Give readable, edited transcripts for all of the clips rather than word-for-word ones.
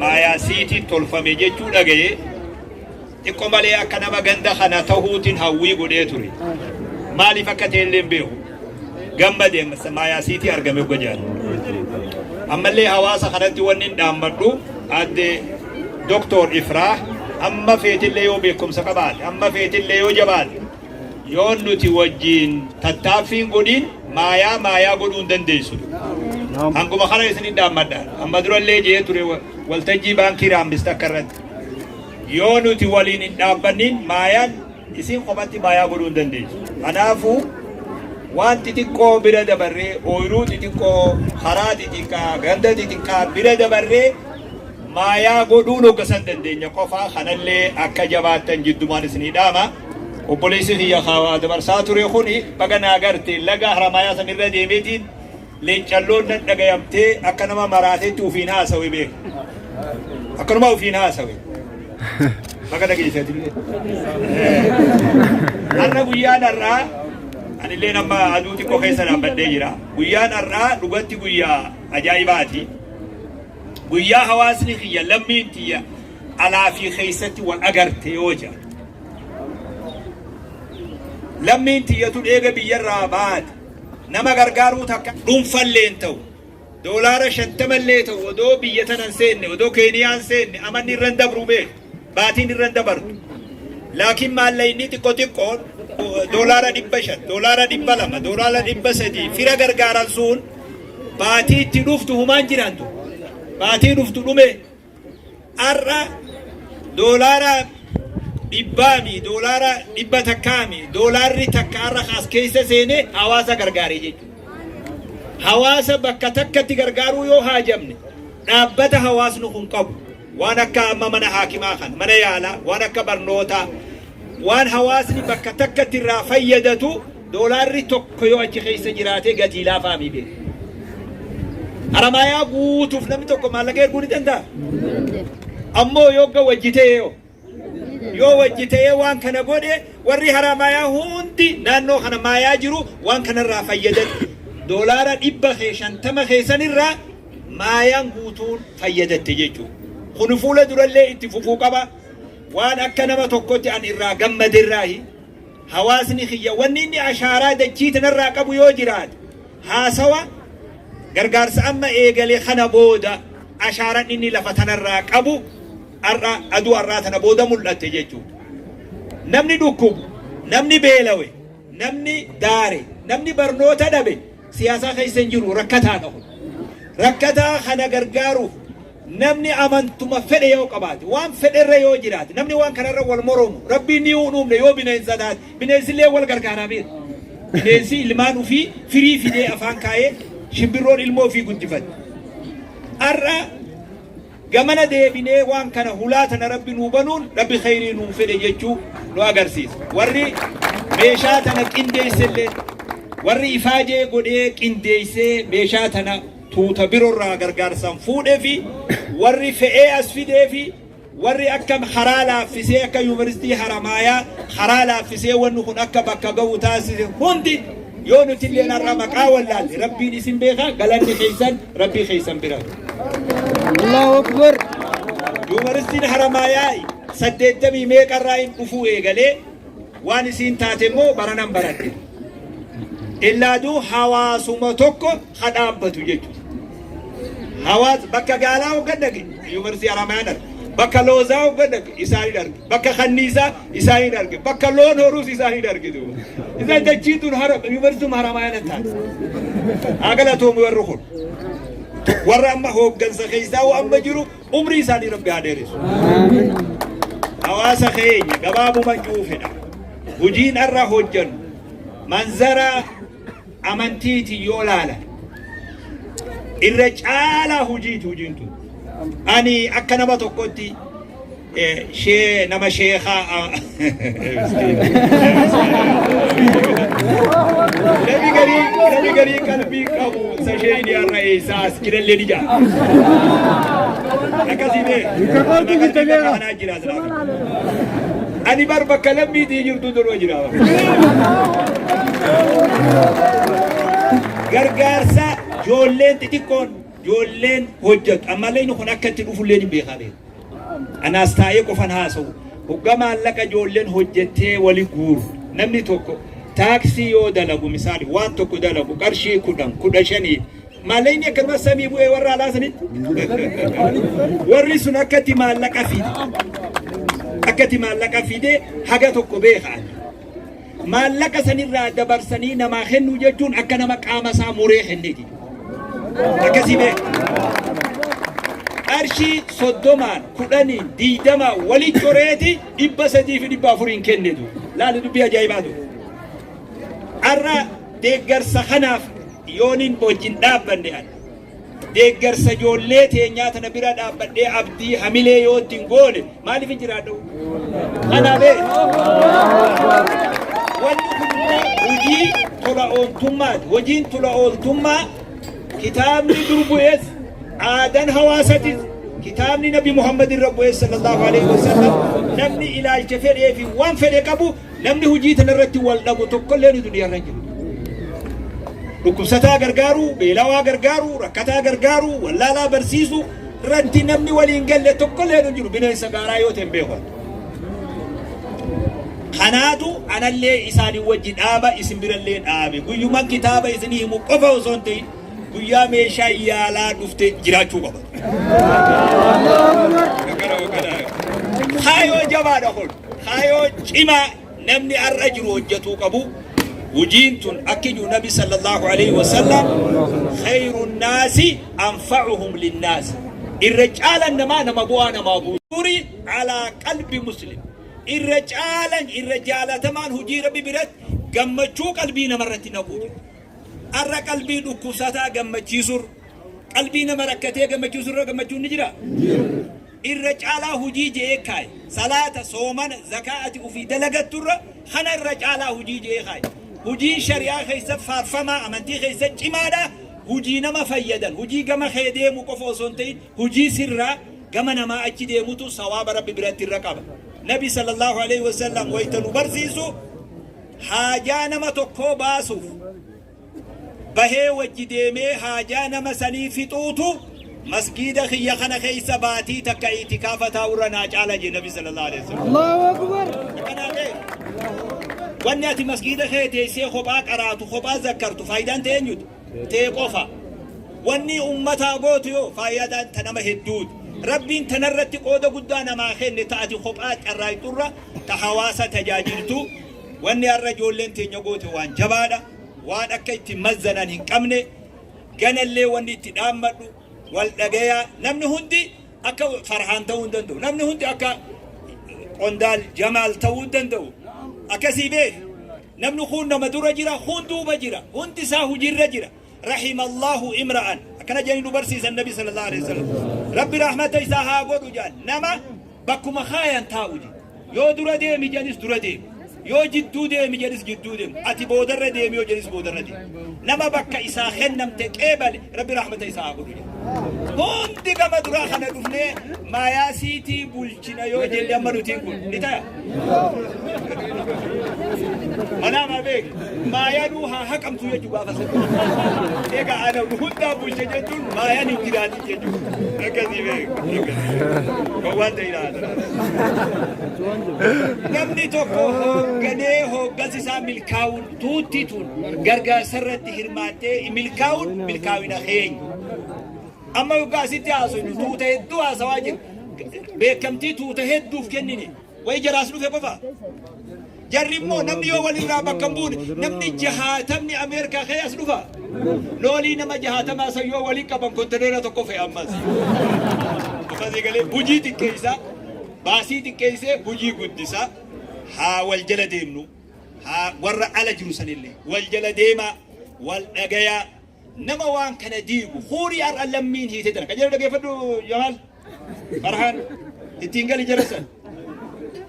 Maayaa Siitiin tolfame jechuu dhagaye xiqqo malee akka nama ganda kana tahuutiin hawwii godhee ture. Maaliif akka ta'e illee hin beeku. Gammade Maayaa Siitii argame hogga jedhan. Ammallee hawaasa kanatti wanni hin dhaammadhu aadde Doktor Ifraah amma feetillee yoo beekumsa qabaate amma feetillee yoo jabaate yoo nuti wajjiin tattaaffiin godhin maayaa maayaa godhuu hin dandeessu. Hanguma kana isin dhaammadha. Amma durallee jee ture waltajjii baankii Raambis takka irratti. Yoo nuti waliin hin dhaabbannin maayaan isin kophatti maayaa godhuu hin dandeessu. Kanaafuu waan xixiqqoo bira dabarree ooyiruu xixiqqoo karaa xixiqqaa ganda xixiqqaa bira dabarree maayaa godhuun hoggasan dandeenya qofaa kanallee akka jabaattan jiddumaan isinii dhaama. Obboleessi kiyya kaawaa dabarsaa ture kuni baga naa garte laga Haramaayaa san irra deemeetiin leencalloon nan dhagayamtee akka nama maraateetti ufiin haasawe beeka. Akkanuma ufiin haasawe. Baga dhageessatillee. Har'a guyyaan har'aa anillee nama aduu xiqqoo keessa dhaabbadhee jira. Guyyaan har'aa dhugatti guyyaa ajaa'ibaati. Guyyaa hawaasni kiyya lammiin tiyya alaa fi keessatti wal agarte yoo jedhan. Lammiin tiyyatu eega biyyarraa baate nama gargaaruu takka dhuunfallee hin ta'u. Doolaara 50llee ta'u odoo biyya tana hin seenne odoo Keeniyaan seenne amanni irra hin dabru beeku. Baatiin irra hin dabartu. Laakiin maallaqni xiqqoo xiqqoon doolaara 500, doolaara 200, doolaara 300 fira gargaaran sun baatii itti dhuftu humaan jiraantu. Baatii dhuftu dhume har'a doolaara dhibbaami doolaara dhibba takkaami doolaarri takka har'a as keessa seenee hawaasa gargaaree jechuudha. Hawaasa bakka takkatti gargaaruu yoo haajamne dhaabbata hawaasni kun qabu waan akka amma mana haakimaa kana mana yaalaa waan akka barnootaa waan hawaasni bakka takkatti irraa fayyadatu doolaarri tokko yoo achi keessa jiraate gatii laafaami beeku. Haramaayaa guutuuf namni tokko maallaqa erguu ni danda'a. Ammoo yoo ga wajji ta'e yoo yoo wajji ta'ee waan kana godhe warri Haramaayaa hundi naannoo kana maayaa jiru waan kanarraa fayyadan doolaara 150 keessanirraa maayaan guutuun fayyadatte jechuudha. Kun fuula durallee itti fufuu qaba. Waan akka nama tokkotti an irraa gammaderraahi hawaasni kiyya wanni inni ashaaraa dachii tanarraa qabu yoo jiraate haasawa gargaarsa amma eegale kana booda ashaaraan inni lafa tanarraa qabu har'a aduu har'aa tana booda mul'atte jechuudha. Namni dhukkubu, namni beelawe, namni daare, namni barnoota dhabe siyaasaa keessa hin jiru rakkataadha kun. Rakkataa kana gargaaruuf namni amantuma fedhe yoo qabaate waan fedherra yoo jiraate namni waan kanarra wal moromu rabbiin ni uumne yoo bineensa taate bineensillee wal gargaaraa beeku. Bineensi ilmaan ofii firii fidee afaan kaa'ee shimbirroon ilmoo ofii guddifatti. Har'a gamana deebinee waan kana hulaa tana rabbi nuu banuun rabbi kheyrii nuu fedhe jechuu nu agarsiisa. Warri meeshaa tana qindeessellee warri ifaajee godhee qindeessee meeshaa tana tuuta biroorraa gargaarsan fuudhee fi warri fe'ee as fidee fi warri akka karaa laaffisee akka yuunivarsiitii Haramaayaa karaa laaffisee wanni kun akka bakka ga'u taasise hundi yoo nuti illee har'a maqaa wallaalle rabbiin isin beeka galanni keessan rabbii keessan bira. Allahu Akbar. Yuunivarsiitiin Haramaayaa 80 meeqarraa hin dhufuu eegalee waan isiin taate immoo baranan baradhe. Illaaduu hawaasuma tokko ha dhaabbatu jechuudha. Hawaasa bakka gaalaa hoggan dhaqe yuunivarsiitii Haramaayaa arge. Bakka loozaa hoggan dhaqe isaan arge. Bakka kanniisaa isaan arge. Bakka loon horuus isaan arge. Isaan dachiin tun yuunivarsiitiin Haramaayaa nan taate. Haa galatoomu warri kun. Warra amma hooggansa keessaa amma jiru umrii isaanii rabbi haa dheeressu. Hawaasa keenya gabaabuma cuufedha. Hojiin har'a hojjennu manzara amantiitiin yoo laalan irra caalaa hojiiti hojiin tun. Ani akka nama tokkotti shee nama sheekaa namni garii qalbii qabu isa sheeyni har'a eessaa as jirallee ni jaa. Akkasii bee. Kanaa jira asirraa. Ani bar bakka lammiitii jirtu durba jira. Gargaarsa ijoolleen xixiqqoon Ijoolleen hojjettu ammallee inni kun akka itti dhufullee ni beekaa beeka. Anaas taa'ee qofan haasa'u. Hogga maallaqa ijoolleen hojjettee wali guuru. Namni tokko taaksii yoo dalagu, misaali waan tokko dalagu, qarshii 10, 15, maallaqni akkanuma samii bu'ee warra alaa sanitti warri sun akkatti maallaqa fide, akkatti maallaqa fide haga tokko beeka ani. Maallaqa sanirraa dabarsanii namaa kennuu jechuun akka nama qaama isaa muree kenneeti. Akkasii beeka. Qarshii 30n, 10n, 20n wali coreeti 300 fi 400n kennitu. Laali, dubbii ajaa'ibaatu. Har'a deeggarsa kanaaf yoonin wajjin dhaabbanne, ani deeggarsa ijoollee teenyaa tana bira dhaabbadhee abdii hamilee yoo ittiin goone, maaliif hin jiraadhu? Kanaaf wanni kun immoo hojii tola ooltummaati. Hojiin tola ooltummaa kitaabni dur bu'es, aadaan hawaasatis, kitaabni Nabi Muhammad irra bu'es sallallahu alaihi wasallam, namni ilaalcha fedhee fi waan fedhe qabu, namni hojii tana irratti wal dhabu tokkollee nu duniyaa irra hin jiru. Dhukkubsataa gargaaruu, beelawaa gargaaruu, rakkataa gargaaruu, wallaalaa barsiisuu irratti namni waliin galle tokkollee nu jiru, bineensa gaaraa yoo ta'e hin beeku. Kanaatu anallee isaanii wajji dhaaba, isin birallee dhaabe. Guyyumaan kitaaba isinii himu qofa osoo hin ta'in, guyyaa meeshaa yaalaa dhufte jiraachuu qaba. Kaayoo jabaadha kun. Kaayoo cimaa namni har'a jiru hojjetuu qabu. Hojiin tun akki jiru Nabi sallallahu alaihi wasallam, khayru naasi anfa'uhum linnaas. Irra caalan namaa nama bu'aa namaa buusu. Alaa qalbi muslim. Irra caalan, irra jaalatamaan hojii Rabbi biratti gammachuu qalbii namarratti naquu jedha. Har'a qalbii dhukkubsataa gammachiisurra, qalbii nama rakkatee gammachiisurra gammachuun ni jira. Irra caalaa hojii je'ee kaaye. Salaata, soomana, zakaa ati ofii dalagatturra kana irra caalaa hojii je'ee kaaye. Hojiin shari'aa keessa faarfamaa, amantii keessa cimaadha. Hojii nama fayyadan, hojii gama kee deemu qofa osoo hin ta'in, hojii sirraa gama namaa achi deemutu sawaaba Rabbi biratti irra qaba. Nabi sallallahu alaihi wasallam wayita nu barsiisu, haajaa nama tokkoo baasuuf bahee wajji deemee haajaa nama sanii fixuutu masgiida kiyya kana keessa baatii takka itikaafa taa'urra naa caala jee Nabi sallallahu alaihi wasallam. Allahu Akbar. Kanaaf wanni ati masgiida kee teessee kophaa qaraatu, kophaa zakkartu, faayidaan ta'e eenyuti? Ta'e qofa. Wanni ummataa gootu yoo faayidaan ta nama hedduuti. Rabbiin tanarratti qooda guddaa namaa kenne, ta ati kophaa carraaqxurra ta hawaasa tajaajiltu. Wanni har'a ijoolleen teenya goote waan jabaadha. Waan akka itti mazzanan hin qabne. Ganallee wanni itti dhaammadhu, wal dhagayaa. Namni hundi akka Farhaan ta'uu hin danda'u. Namni hundi akka Qondaal Jamaal ta'uu hin danda'u. Akkasii beek. Namni kun nama dura jira, kun duuba jira. Hundi isaa hojiirra jira. Rahimallahu imra'an. Akkana jedhanii nu barsiisan Nabi sallallahu alaihi wasallam. Rabbi rahmata isaa haa godhu jedhan. Nama bakkuma kaayan taa'u jedhu. Yoo dura deemi jedhanis dura deemi. Yoo jidduu deemi jedhanis jidduu deemi. Ati boodarra deemi yoo jedhanis boodarra deemi. Nama bakka isaa kennamte qeebale, Rabbi rahmata isaa haa godhu jedha. Hundi gama duraa kana dhufnee maayaa siitii bulchina yoo jenne, amma nutiin kun ni ta'a. Manaamaa beek, maayaanuu haa haqamtu jechuu gaafa sana. Egaa ana hundaa bulche jechuun maayaan hin jiraatin jechuudha. Akkasii beek. Kan waan ta'e ilaala. Namni tokko hoogganee hooggansi isaa milkaa'uun, tuutti tun gargaarsa irratti hirmaattee milkaa'uun milkaa'ina keenya. Amma yoggaa asitti haasofnu tuuta hedduu haasawaa jira. Beekamtii tuuta hedduuf kennine. Wayi jaraas dhufe qofa. Jarri immoo namni yoo walirraa bakka hin buune, namni 60ni Ameerikaa ka'ee as dhufa. Loolii nama 60 san yoo walii qaban, kontineera tokko fe'e ammas. Akkasii galee hojii xiqqeessaa, baasii xiqqeessee hojii guddisaa. Haa wal jala deemnu, haa warra ala jiru sanillee wal jala deemaa, wal dhagayaa. Nama waan kana diigu huurii har'a lammiin hiite tana kan jedhu dhageeffadhu. Jamaal Farhaan, ittiin gali jara san.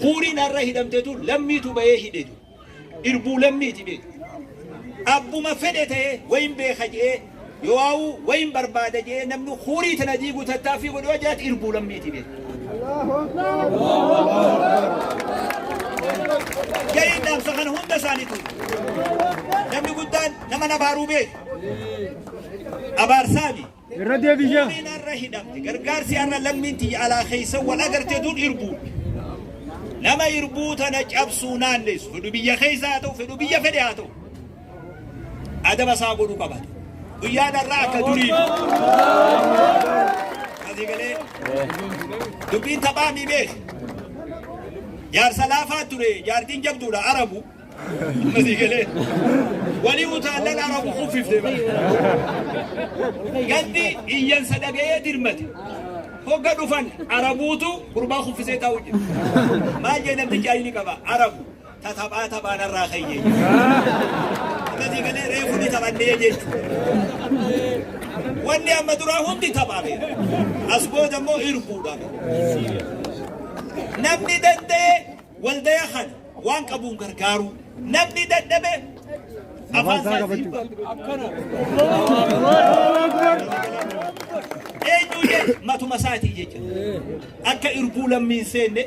Huuriin har'a hidhamteetu lammiitu bahee hidhetu irbuu lammiiti beeku. Abbuma fedhe ta'ee wayin beeka je'ee yoo wayin barbaada je'ee, namni huurii tana diigu tattaaffii godhu yoo jiraate, irbuu lammiiti beeku. Gariin dhaamsa kana hunda isaaniitu, namni guddaan nama nabaaruu beeku abaarsaami. Irra deebisee. Horiin har'a hidhamte gargaarsi har'a lammiin tiyya alaa keessa wal agartee tun irbuu. Nama irbuu tana cabsuu naannessu fedhu biyya keessa haa ta'u fedhu biyya fedhe haa ta'u. Adaba isaa godhuu qabata. Guyyaan har'aa akka durii. Asii galee dubbiin taphaa mi beek. Jaarsa laafaa ture jaartiin jabduudha arabu. Asii galee walii utaallan arabu kuffifte. Gandi iyyansa dhaga'ee dirmate. Hogga dhufan arabuutu gurbaa kuffisee taa'u jira. Maal jee namtichi ayni qaba arabu. Ta taphaa taphaa narraa kayye. Akkasii galee reefu ni taphannee jechuudha. Wanni amma duraa hundi taphaa beeka. As booda immoo irbuudha. Namni danda'e waldaya kana waan qabuun gargaaru. Namni dadhabe afaan isaa qabachuu. Eenyu jedhe matuma isaatii jecha. Akka irbuu lammiin seenne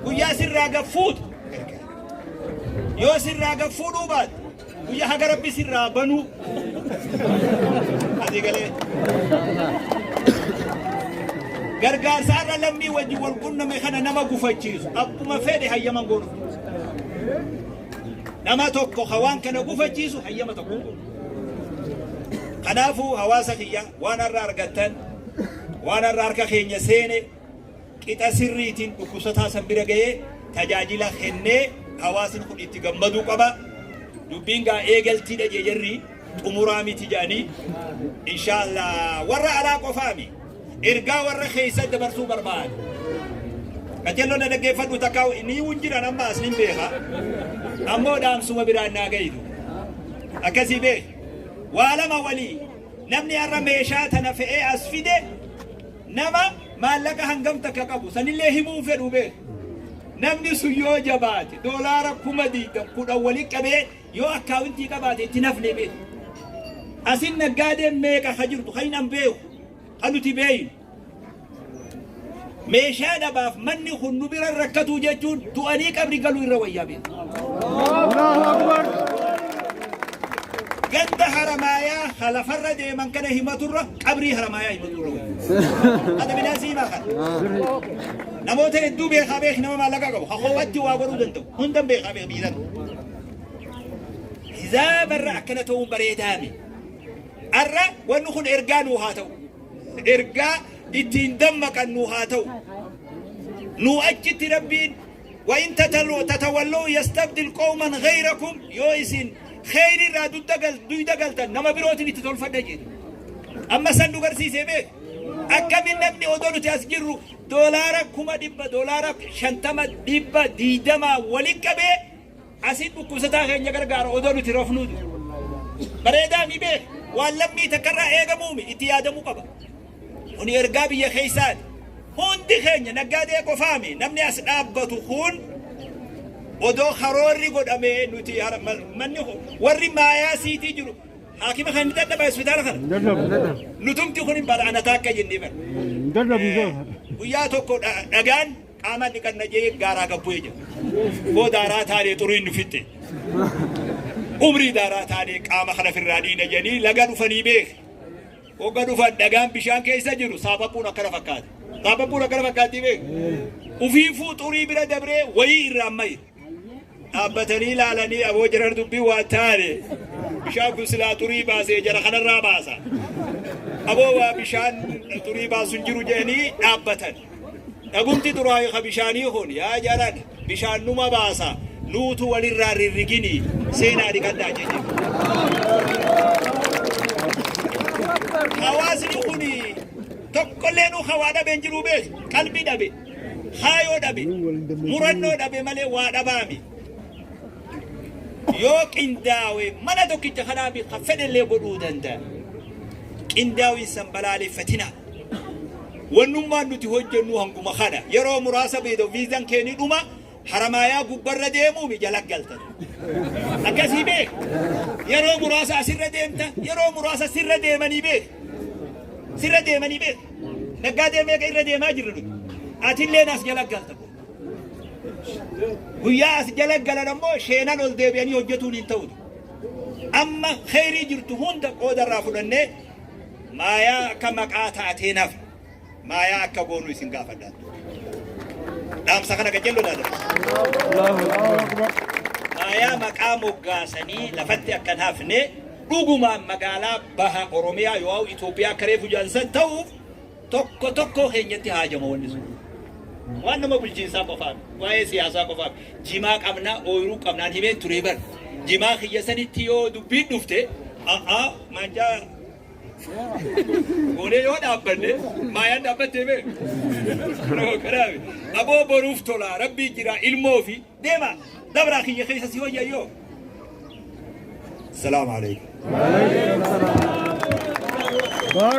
Guyyaa sirraa gad fuutu yoo sirraa gad fuudhuu baate guyyaa haga rabbi sirraa banuu asii galee gargaarsa har'a lammii wajjin wal qunname kana nama gufachiisu abbuma fedhe hayyaman goonu nama tokko ka waan kana gufachiisu hayyama tokko goonu. Kanaafuu hawaasa kiyya waan har'a argattan waan har'a harka keenya seene qixa sirriitiin dhukkubsataa san bira ga'ee tajaajila kennee hawaasni kun itti gammaduu qaba. Dubbiin gaa eegaltiidha jee jarri xumuraa miti jedhanii inshaallah warra alaa qofaami ergaa warra keessa dabarsuu barbaada. Qajeelloon na dhaggeeffadhu takka ni jiran amma as nin beeka. Ammoo dhaamsuma biraan naa gahitu. Akkasii beek. Waa lama walii namni har'a meeshaa tana fe'ee as fide nama maallaqa hangam takka qabu sanillee himuu fedhu beek. Namni sun yoo jabaate doolaara 20,000 10 walitti qabee yoo akkaawuntii qabaate itti nafne beek. Asin naggaadeen meeqa ka jirtu kan hin beeku kan nuti beeynu. Meeshaa dhabaaf manni kun nu bira rakkatuu jechuun du'anii qabri galuu irra wayyaa beeku. Allahu Akbar. Ganda Haramaayaa ka lafarra deeman kana himaturra qabrii Haramaayaa himaturra wayya. Ata midhaan himaa kana. Namoota hedduu beekaa beek nama maallaqa qabu ka koowwatti waa godhuu danda'u hundan beekaa beek biisan. Hizaabarra akkana ta'uun bareedaame. Arra wanni kun ergaa nuu haa ta'u. Ergaa ittiin dammaqan nuu haa ta'u. Nuu achitti Rabbiin وإن تتولوا يستبدل قوما غيركم yoo isin kheyri irraa duyda galtan nama birootiin itti tolfadha jedhe. Amma san nu garsiisee beek. Akkamin namni odoo nuti as jirru doolaara 100,000 doolaara 50 120 waliin qabee asin dhukkubsataa keenya gargaara odoo nuti rafnuutu. Bareedaa mi beek waan lammii takkarraa eegamuumi itti yaadamuu qaba. Kuni ergaa biyya keessaati. Hundi keenya naggaadee qofaami namni as dhaabbatu kun odoo karoorri godhamee nuti manni warri maayaa siitii jiru haakima kan ni dadhaba hospitaala kana. Nutumti kun hin bara anataa akka jennee bara. Guyyaa tokko dhagaan qaama dhiqanna jee gaaraa gabbu'ee jira. Koo daaraa taanee xuriin nu fixxe. Umrii daaraa taanee qaama kana firraa dhiina jedhanii laga dhufanii beek. Hogga dhufan dhagaan bishaan keessa jiru saaphapuun akkana fakkaata. Saaphapuun akkana fakkaatti beek. Ufiifuu xurii bira dabree wayii irraa mayi. Dhaabbatanii ilaalanii aboo jiran dubbii waan taane bishaan kun silaa xurii baasee jara kanarraa baasa. Aboo waa bishaan xurii baasu hin jiru jedhanii dhaabbatan. Dhagumti xuraa'e ka bishaanii kun yaa jaran bishaan numa baasa nuutu walirraa rirrigini seenaa dhiqadhaa jedhe. Hawaasni kun tokkollee nu hawaa dhabe hin jiru beek qalbii dhabe haayoo dhabe murannoo dhabe malee waa dhabaami. Yoo qindaawe mana tokkicha kanaa bi ka fedhellee godhuu danda'a. Qindaawinsan balaaleffatinaa. Wannummaan nuti hojjennu hanguma kana. Yeroo muraasa beedo viizan kee ni dhuma Haramaayaa gubbarra deemuumi jala galtan. Akkasii beek. Yeroo muraasa asirra deemta, yeroo muraasa sirra deemanii beek. Sirra deemanii beek. Naggaadee meeqa irra deemaa jirra nuti. Atilleen as jala galta. Guyyaa as jala galan ammoo sheenan ol deebi'anii hojjetuun hin ta'u. Amma kheyrii jirtu hunda qooda irraa fudhannee maayaa akka maqaa taatee nafa. Maayaa akka goonu isin gaafadha. Dhaamsa kana qajeello daadha. Maayaa maqaa moggaasanii lafatti akka hin hafne dhugumaan magaalaa baha Oromiyaa yoo Itoophiyaa akka reefu jaansan ta'uuf tokko tokkoo keenyatti haajama wanni sun. Waan nama bulchiinsaa qofaaf, waa'ee siyaasaa qofaaf. Jimaa qabnaa, ooyiruu qabnaan himeen turee bar. Jimaa kiyya sanitti yoo dubbiin dhufte, a'aa maanjaa goonee yoo dhaabbanne maayaan dhaabbattee bee. Kanaaf aboo boruuf tolaa rabbii jira ilmoo fi deema dabraa kiyya keessa si wayya yoo. Salaamu alaikum.